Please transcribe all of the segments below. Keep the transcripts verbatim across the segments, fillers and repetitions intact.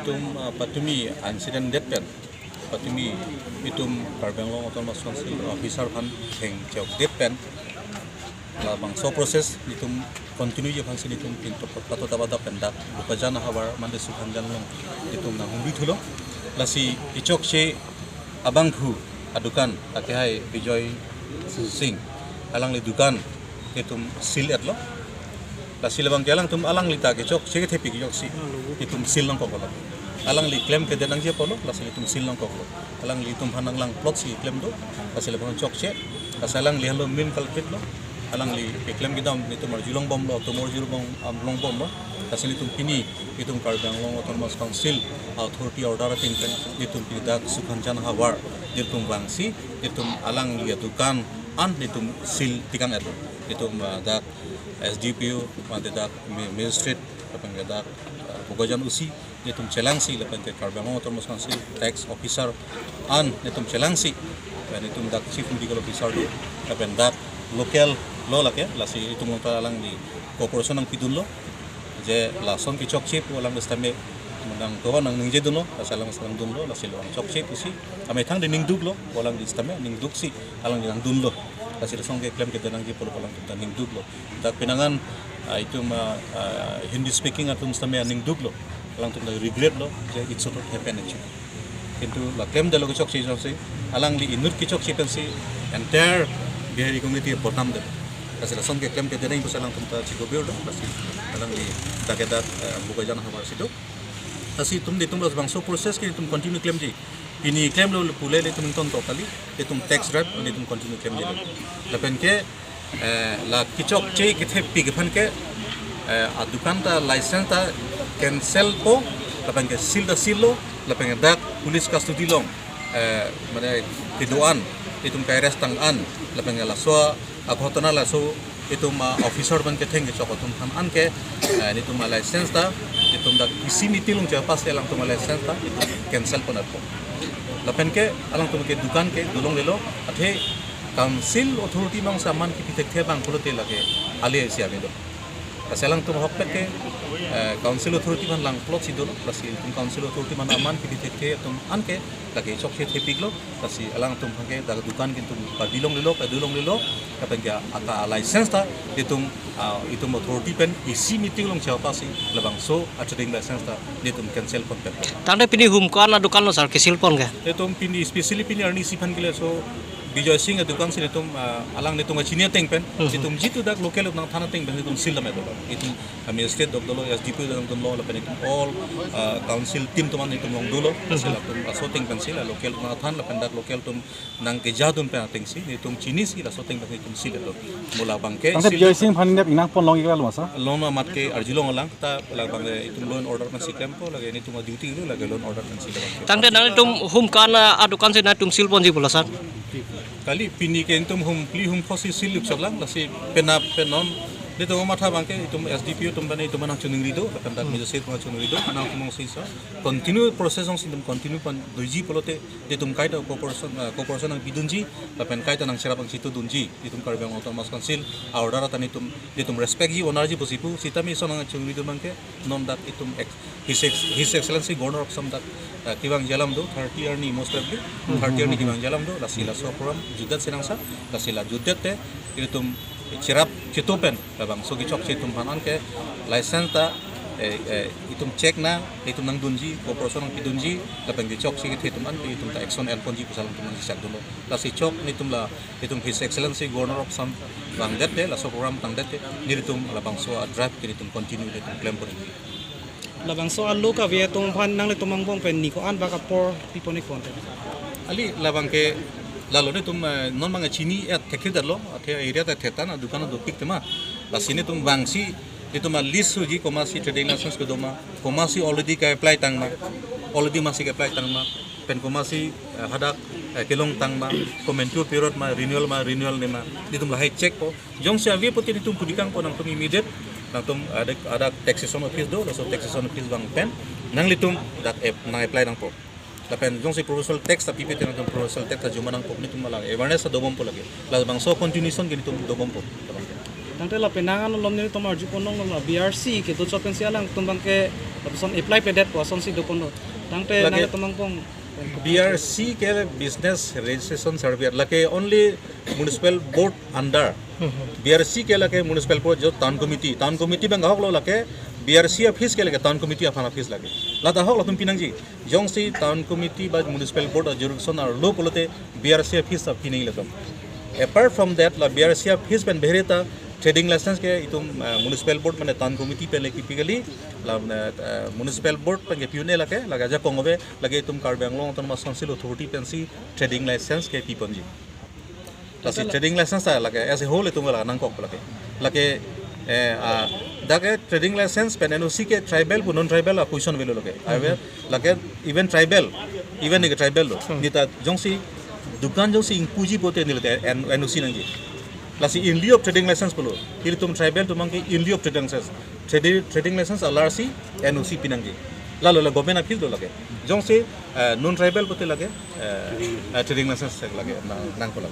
Itum, ah, patumi incident det pen, patumi itum Karbi Anglong Autonomous Council officer aphan thengchok det pen, labangso process itum continue ji aphansi itum pinto pato daba dap pen dak Bokajan ahavar mande Sukhanjan along itum nanghumri thulo. Lasi kechokche abangphu adukan akehai Bijoy Singh, alangli dukan itum seal etlo. Lasi labang ke alangtum alangli ta kechokche kethepi kechokche itum seal nangkoklo. Alangli klem kedet nangji apotlo, lasi itum seal nangkoklo. Alanglitum aphan nanglang plot si klem do, lasi labang chokche, lasi alangli henlo main culprit lo. Alangli keklem kedam itum arjulong bomlo, itum arjulong bom, am, long bomlo. Lasi itum pini itum Karbi Anglong Autonomous Council authority order ateng pen itum pini dak Sukhanjan ahavar itum vangsi itum alangli adukan an itum seal tikang etlo. Itum, ah, dak S D P O, mate dak ma-, magistrate, lapen ke dak, ah, Bokajan O C, itum chelangsi, lapen ke Karbi Anglong Autonomous Council tax officer an itum chelangsi, lapen itum dak chief medical officer do, lapen dak local lo lake, lasi itum along ta alangli cooperation nangpidunlo, je lason kechokche pu alangli sitame nangtohon nangningjedunlo, lasi alangli nangdunlo, lasi labang chokche pusi amethang de ningduklo, alangli sitame ningduksi alangli nangdunlo. Lasi lason keklem kedet nangji apotlo alangtum ta ningduklo. Dak pinangan, ah, itum, ah, ah, Hindi speaking atum sitame ningduklo. Alangtum ta regret lo, je it should not happen actually. Kintu la klemdetlo kechokche jongsi, alangli inut kechokche pensi entire Bihari community bodnam det. Lasi lason keklem kedet nangji pusi alangtum ta chikobir do, lasi alangli dak ke dak, eh, Bokajan ahavar si do. Lasi itum itum labangso process ke itum continue klemji. Pini klemlo pule le itum ingtonkok kali, itum tax drive, itum continue klemji. Lapen ke, eh, la kechokche kethepi aphan ke, eh, adukan ta license ta cancel po, lapen ke seal ta seal lo, lapen ke dak police custody along, eh, mane kedo-an, itum ke-arrest tang an, lapen ke laso aghotona laso itum, ah, officer pen ketheng kechok atum aphan anke, ah, itum a-license ta, itum dak isi meeting along chepass alangtum a-license ta itum cancel pon apot. Lapen ke alangtum ke dukan ke dolonglelo, athe council authority along si aman kipi thekthe abang pulote lake ale isi ave do. Lasi alangtum ahokpet ke, eh, council authority aphan lang plot si dolo, lasi itum council authority aphan aman kipi thekthe atum anke lake chokche thepiklo. Lasi alangtum aphan ke dak dukan ke itum padilonglelo, padilonglelo, lapen ke aka license ta itum, ah, itum authority pen isi meeting along chepass si labangso a-trading license ta itum cancel pon pen. Tangte pini hum ko-an adukan lo sir ke-seal pon ke? Itum pini, especially pini arni isi aphan ke laso Bijoy Singh adukan si itum, ah, alang itum kachini ateng pen, Hmm. itum jitu dak local nangthan ateng pen itum seal dam dolo. Itum kami state dok dolo, S D P O dok dolo, lapen itum all, ah, council team atum an itum long dolo. Hmm. Lasi latum laso ateng pensi la local nangthan, lapen dak local atum nangkeja atum pen atengsi, itum chinisi laso ateng pensi itum seal dolo. Mo labang ke Tangte seal Bijoy Singh aphan nep inang pon long ikla lo masa? Long amat ke arjulong alang, ta labang ke itum law and order pensi klempo, lake itum duty lo, lake law and order pensi labang ke. Tangte nanglitum hum ko-an adukan si nanglitum seal ponji pulo sir? Kali pini ke itum hum phli hum pho si seal luk choklang, lasi penap penon. Itum matha abang ke itum S D P O atum pen itum nangchiningri do, lapen dak Hmm. magistrate nangchiningri do, nangtum si sa. Continue process along si itum continue pon doji pulote itum kaita cooperation, ah, cooperation nangpidunji, lapen kaita nangcherap nangchitudunji, itum Karbi Anglong Autonomous Council a-order ta itum, itum respect ji, honor ji pusi pu, sitame ison nangchiningri do abang ke, non dak itum ex-, His Ex-, His Excellency Governor of Assam dak, ah, kevangji alam do, thirty arni most probably, Hmm, thirty arni hmm, hmm. kevangji alam do, lasi laso program jutdet si nangsa, lasi la jutdet te, itum cherap chitu pen, labangso kechokche atum aphan anke license ta, eh, eh, itum check nang, itum nangdunji, cooperation nangpidunji, lapen kechokche kethe atum anke itum ta action en ponji pusi alangtum nangchechak dunlo. Lasi chok itum la, itum His Excellency Governor of Assam vangdet te, laso program tangdet te, nelitum labangso a-drive ke itum continue itum klem ponji. Labangso alo kave atum aphan nanglitum angbong pen ni ko-an bak apor pipon ik ponte? Ali labang ke lalo itum, eh, non abang chini et thekthe detlo, athe area ta thektang, adukan dopik tema. Lasi itum vangsi itum a-list suji komatsi trading license kedo ma, komatsi already ke-apply tang ma, already masi ke-apply tang ma, pen komatsi, eh, hadak, eh, kelong tang ma, komentu period ma, renewal ma, renewal ne ma, itum lahai check po. Jongsi ave pulote itum pudikang po nangtum immediate, nangtum ada, ada taxation office do, laso taxation office abang pen nanglitum dak ap-, nang-apply nangpo. Lapen jongsi provincial tax ta pipe te nangtum provincial tax ta joma nangpo, itum mala awareness ta dobompo lake. Labangso continuation ke itum dobompo. Tangte lapen nang anom nelitum arju ponlonglo la B R C kedo chot pensi alangtum abang ke Lapuson apply pedet pu asonsi doponlo. Tangte Lake nangtum angbong B R C ke Business Registration Certificate, lake only municipal board under. B R C ke lake municipal board jo town committee, town committee abang ahoklo, lake B R C a-fees ke lake town committee aphan a-fees lake. Lata ahok latum pinangji. Jongsi town committee ba municipal board a-jurisdiction arlo pulote B R C a-fees ta pinangji latum. Apart from that, la B R C a-fees pen bahere ta trading license ke itum, uh, municipal board mane town committee pen le kipi kali, la, uh, municipal board pen ke pi un-e lake, lake ajakong ave, lake itum Karbi Anglong Autonomous Council authority pensi trading license ke piponji. Lasi Anta la- trading license ta lake as a whole itum la nangkok lake. Lake, eh, ah, dak ke trading license pen N O C ke tribal pu non-tribal a-question avelo lake. Ave, lake even tribal, even ke tribal lo. Hmm. Neta jongsi dukan jongsi ingpuji pulote neli te N-, N O C nangji. Lasi in lieu of trading license pulo. Ilitum tribal atum abang ke in lieu of trading license. Tradi-, trading license alarsi N O C pinangji. Lalo la government a-fees do lake. Jongsi, eh, non-tribal pulote lake, eh, eh, trading license lake, na, nangkok lake.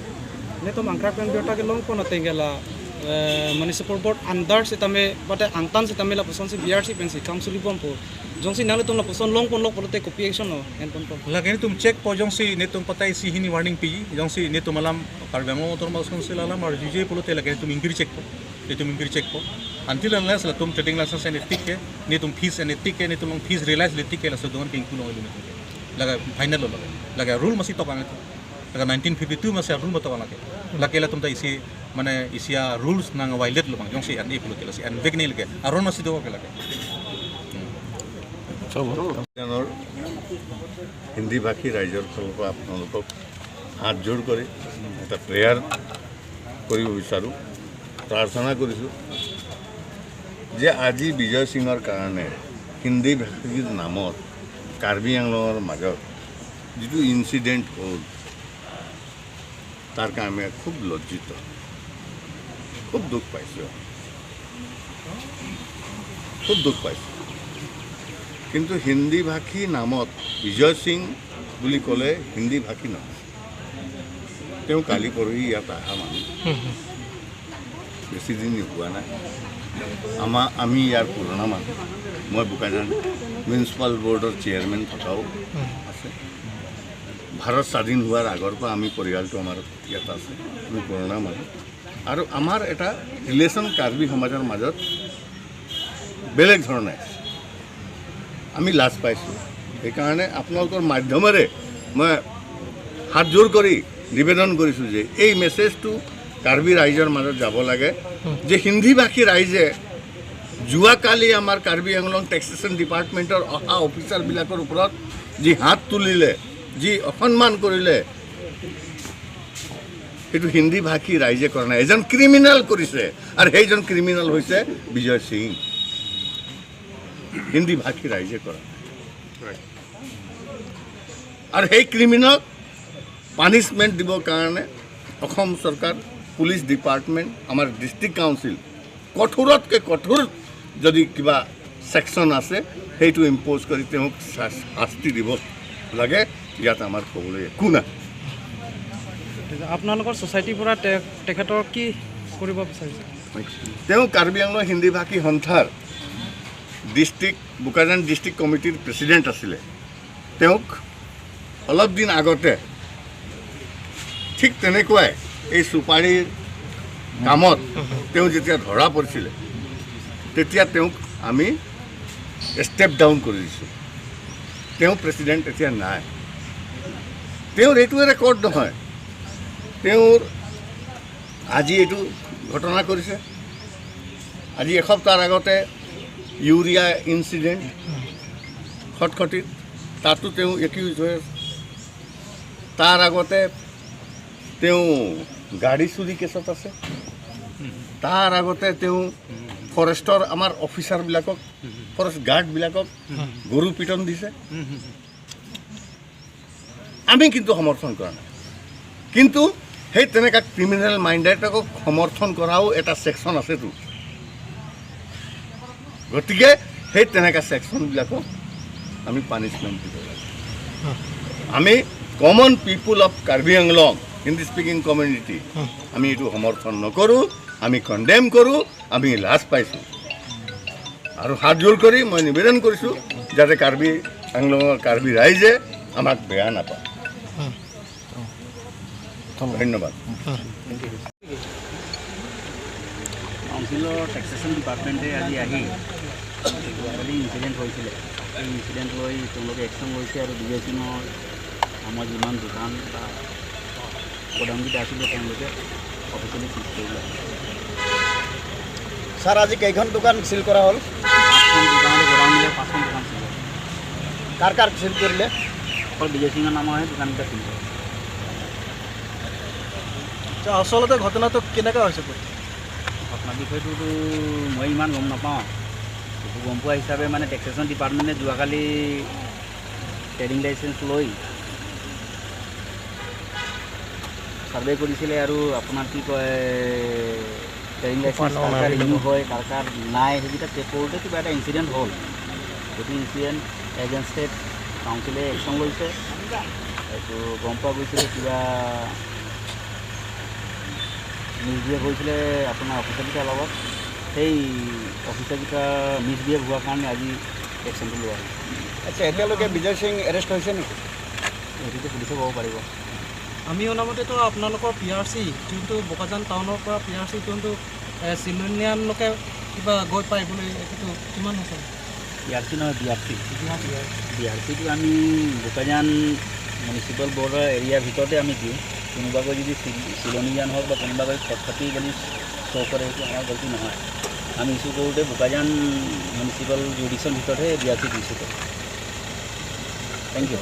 Netum angkrak pen biota kelongpon ateng ke la, eh, municipal board under sitame, pate angtan sitame lapusonsi B R C pensi kam suli bompo. Jongsi nanglitum lapuson longponlo pulote kopi action lo enponpo? Lake netum check po, jongsi netum patai isi hini warning pi, jongsi netum alam Karbi Anglong Autonomous Council alam arjuje pulote lake netum ingkir check po. Netum ingkir check po. Until unless latum trading license en-e tik ke, netum fees en-e tik ke, netum along fees realize le tik ke, laso doan ke ingkulong ilu netum ke. Lake final lo lake. Lake rule masi tok ang itu. Lake nineteen fifty-two masi rule matok ang lake. Lake latum ta isi, mane isi a-rules nang-violate lo abang. Jongsi en-e pulote lasi en-e vek ne lake. Aron masi do ke lake. Hmm. Sir, নৰ হিন্দী ভাষী ৰাইজৰ ফালৰ পৰা আপোনালোকক হাত জোৰ কৰি এটা প্ৰেয়াৰ কৰিব বিচাৰোঁ, প্ৰাৰ্থনা কৰিছোঁ যে আজি বিজয় সিঙৰ কাৰণে হিন্দী ভাষীৰ নামত কাৰ্বি আংলঙৰ মাজত যিটো ইনচিডেণ্ট হ'ল, তাৰ কাৰণে খুব লজ্জিত, খুব দুখ পাইছোঁ, খুব দুখ পাইছোঁ। কিন্তু হিন্দী ভাষী নামত বিজয় সিং বুলি ক'লে হিন্দী ভাষী নহয়। তেওঁ কালি পৰহি ইয়াত অহা মানুহ, বেছি দিন হোৱা নাই। আমাৰ, আমি ইয়াৰ পুৰণা মানুহ। মই বোকাজান মিউনিচিপাল বৰ্ডৰ চেয়াৰমেন থকাও আছে। ভাৰত স্বাধীন হোৱাৰ আগৰ পৰা আমি, পৰিয়ালটো আমাৰ ইয়াত আছে, আমি পুৰণা মানুহ। আৰু আমাৰ এটা ৰিলেশ্যন কাৰ্বি সমাজৰ মাজত বেলেগ ধৰণে আছে। আমি লাজ পাইছোঁ। সেইকাৰণে আপোনালোকৰ মাধ্যমেৰে মই হাত জোৰ কৰি নিবেদন কৰিছোঁ যে এই মেছেজটো কাৰ্বি ৰাইজৰ মাজত যাব লাগে যে হিন্দী ভাষী ৰাইজে যোৱাকালি আমাৰ কাৰ্বি আংলং টেক্সেশ্যন ডিপাৰ্টমেণ্টৰ অহা অফিচাৰবিলাকৰ ওপৰত যি হাত তুলিলে, যি অসন্মান কৰিলে, সেইটো হিন্দী ভাষী ৰাইজে কৰা নাই। এজন ক্ৰিমিনেল কৰিছে, আৰু সেইজন ক্ৰিমিনেল হৈছে বিজয় সিং। হিন্দী ভাষী ৰাইজে কৰা নাই। আৰু সেই ক্ৰিমিনেলক পানিচমেণ্ট দিবৰ কাৰণে অসম চৰকাৰ, পুলিচ ডিপাৰ্টমেণ্ট, আমাৰ ডিষ্ট্ৰিক্ট কাউন্সিল, কঠোৰতকৈ কঠোৰ যদি কিবা ছেকশ্যন আছে, সেইটো ইম্প'জ কৰি তেওঁক শা-, শাস্তি দিব লাগে। ইয়াত আমাৰ ক'বলৈ একো নাই। আপোনালোকৰ ছ'চাইটিৰ পৰা তে-, তেখেতৰ কি কৰিব বিচাৰিছে? তেওঁ কাৰ্বি আংলং হিন্দী ভাষী সন্থাৰ ডিষ্ট্ৰিক্ট, বোকাজান ডিষ্ট্ৰিক্ট কমিটিৰ প্ৰেচিডেণ্ট আছিলে। তেওঁক অলপ দিন আগতে ঠিক তেনেকুৱাই এই চুপাৰীৰ কামত তেওঁ যেতিয়া ধৰা পৰিছিলে, তেতিয়া তেওঁক আমি ষ্টেপ ডাউন কৰি দিছোঁ। তেওঁ প্ৰেচিডেণ্ট এতিয়া নাই। তেওঁৰ এইটোৱে ৰেকৰ্ড নহয়, তেওঁৰ আজি এইটো ঘটনা কৰিছে। আজি এসপ্তাহৰ আগতে ইউৰিয়া ইনচিডেণ্ট খটখটিত, তাতো তেওঁ একিউজ হৈ আছে। তাৰ আগতে তেওঁ গাড়ী চুৰি কেছত আছে। তাৰ আগতে তেওঁ ফৰেষ্টৰ আমাৰ অফিচাৰবিলাকক, ফৰেষ্ট গাৰ্ডবিলাকক গৰু পিটন দিছে। আমি কিন্তু সমৰ্থন কৰা নাই। কিন্তু সেই তেনেকা ক্ৰিমিনেল মাইণ্ডেডক সমৰ্থন কৰাও এটা ছেকশ্যন আছেতো। গতিকে সেই তেনেকা ছেকশ্যনবিলাকক আমি পানিচমেণ্ট দিব লাগে। আমি কমন পিপুল অফ কাৰ্বি আংলং, হিন্দী স্পিকিং কমিউনিটি, আমি এইটো সমৰ্থন নকৰোঁ, আমি কণ্ডেম কৰোঁ, আমি লাজ পাইছোঁ। আৰু হাত জোৰ কৰি মই নিবেদন কৰিছোঁ যাতে কাৰ্বি আংলঙৰ কাৰ্বি ৰাইজে আমাক বেয়া নাপায়। ধন্যবাদ। কাউন্সিলৰ টেক্সেশ্যন ডিপাৰ্টমেণ্টে আজি আহি যোৱাকালি ইনচিডেণ্ট হৈছিলে, এই ইনচিডেণ্ট লৈ তেওঁলোকে একশ্যন লৈছে আৰু বিজয় সিঙৰ আমাৰ যিমান দোকান বা গোডাউনকেইটা আছিলে তেওঁলোকে অফিচিয়েলি চিজ কৰিলে। ছাৰ, আজি কেইখন দোকান চিল কৰা হ'ল? পাঁচখন দোকান আৰু গোডাউন মিলাই পাঁচখন দোকান চিজ হ'ল। কাৰ কাৰ চিল কৰিলে? অকল বিজয় সিঙৰ নামৰ সেই দোকানকেইটা চিজ হ'ল। আচ্ছা, আচলতে ঘটনাটো কেনেকা হৈছে? ঘটনা বিষয়টোতো মই ইমান গম নাপাওঁ। এইটো গম পোৱা হিচাপে মানে টেক্সেশ্যন ডিপাৰ্টমেণ্টে যোৱাকালি ট্ৰেডিং লাইচেন্স লৈ ছাৰ্ভে কৰিছিলে আৰু আপোনাৰ কি কয়, ট্ৰেডিং লাইচেন্স কাৰ কাৰ ৰিনিউ হয়, কাৰ কাৰ নাই, সেইকেইটা চেক কৰোঁতে কিবা এটা ইনচিডেণ্ট হ'ল। সেইটো ইনচিডেণ্ট এগেইনষ্টে কাউন্সিলে একশ্যন লৈছে। এইটো গম পোৱা গৈছিলে কিবা মিছবিহেভ হৈছিলে আপোনাৰ অফিচাৰকেইটাৰ লগত। সেই অফিচাৰকেইটা মিছবিহেভ হোৱাৰ কাৰণে আজি একশ্যনটো লোৱা হৈছে। আচ্ছা, এতিয়ালৈকে বিজয় সিং এৰেষ্ট হৈছে নেকি? এইটোতো পুলিচে ক'ব পাৰিব। আমি শুনা মতেতো আপোনালোকৰ পি আৰ চি, যোনটো বোকাজান টাউনৰ পৰা পি আৰ চি যোনটো, এ, চিলনীয়ানলৈকে কিবা গৈ পায় বুলি, এইটোতো কিমান সঁচা? পি আৰ চি নহয়, বি আৰ চি। বি আৰ চি। বি আৰ চিটো আমি বোকাজান মিউনিচিপেল বৰ্ডাৰ এৰিয়াৰ ভিতৰতে আমি দিওঁ। কোনোবাকৈ যদি চি-, চিলনীয়ান হওক বা কোনোবাকৈ খটখটি বুলি শ্ব' কৰে, সেইটো আমাৰ গলতি নহয়। আমি ইছ্যু কৰোঁতে বোকাজান মিউনিচিপেল জুৰিডিকশ্যন ভিতৰতহে বি আৰ চিটো ইছ্যু কৰোঁ। Thank you.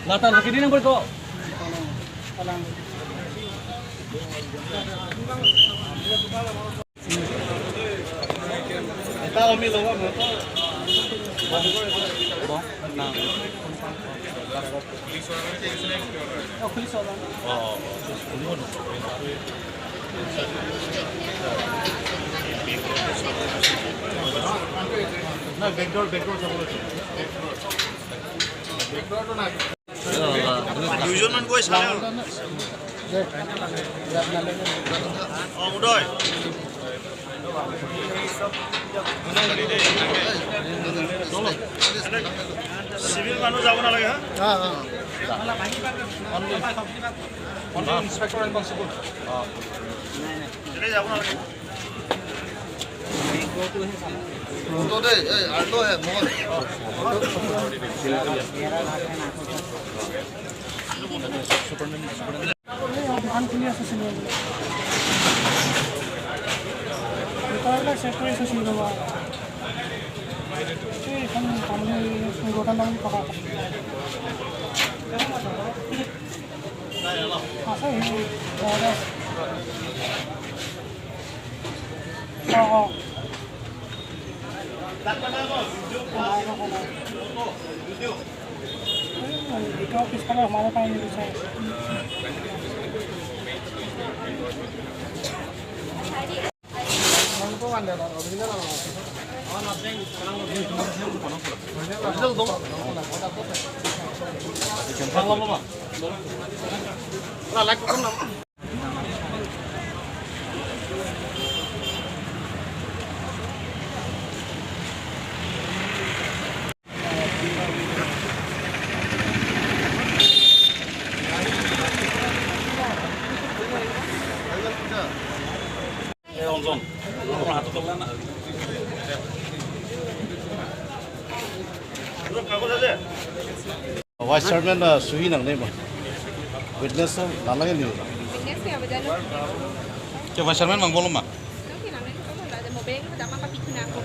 Natan, sakit ini berko. দুইজনমান গৈ চালে হ'ল। অ, উদয়। চিভিল মানুহ যাব নালাগে, হা? অ, অ। Only, only inspector and constable. এনেই যাব নালাগে। এই দোকান খুলি আছে চিনেমা। দোকানবিলাক চেক কৰি আছে চিনেমা। এই এখন তামোল দোকান তামোল থকা। আছে, সেই ঘৰতে আছে। অ, অ। এই ভিতৰৰ পিছফালে সোমাব পাৰি নেকি চাই আছো। এই অঞ্জন, আপোনাৰ হাতত ল'লে না? আপোনাৰ কাগজ আছে? Vice Chairman, uh, suhi nang ne ba? Witness, uh, nang lagi ni. Witness ya, betul. Ke Vice Chairman mang bolong ma? Oke, nang lagi kita mau ada mobil yang kita apa pikir aku.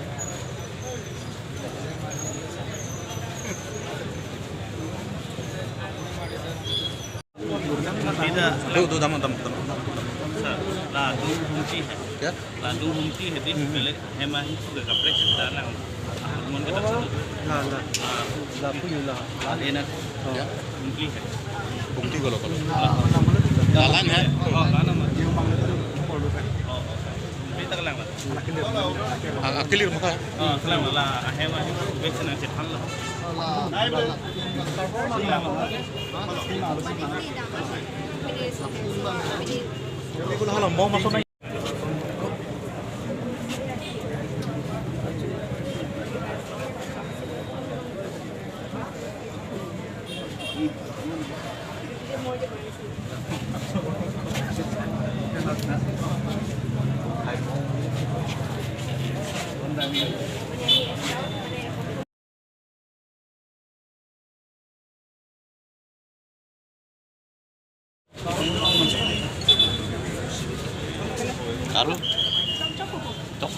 Dua, dua, dama, dama, dama. Sir, nah, dua kunci hai. Ya. Ladung Humti hedi, hmm, bele hem ahi ke kaprek seta lang. Mon ke tak satu. La, la. La puyu la. La enak. Oh. Ya. Humti hai. Humti kalau, kalau. La. Lalan hai. Oh, lalan mati. Oh, oh. Humti tak lang la. Ah, clear maka. Oh, lang la. Hem ahi. Bek sana chethan la. Karu? Tok.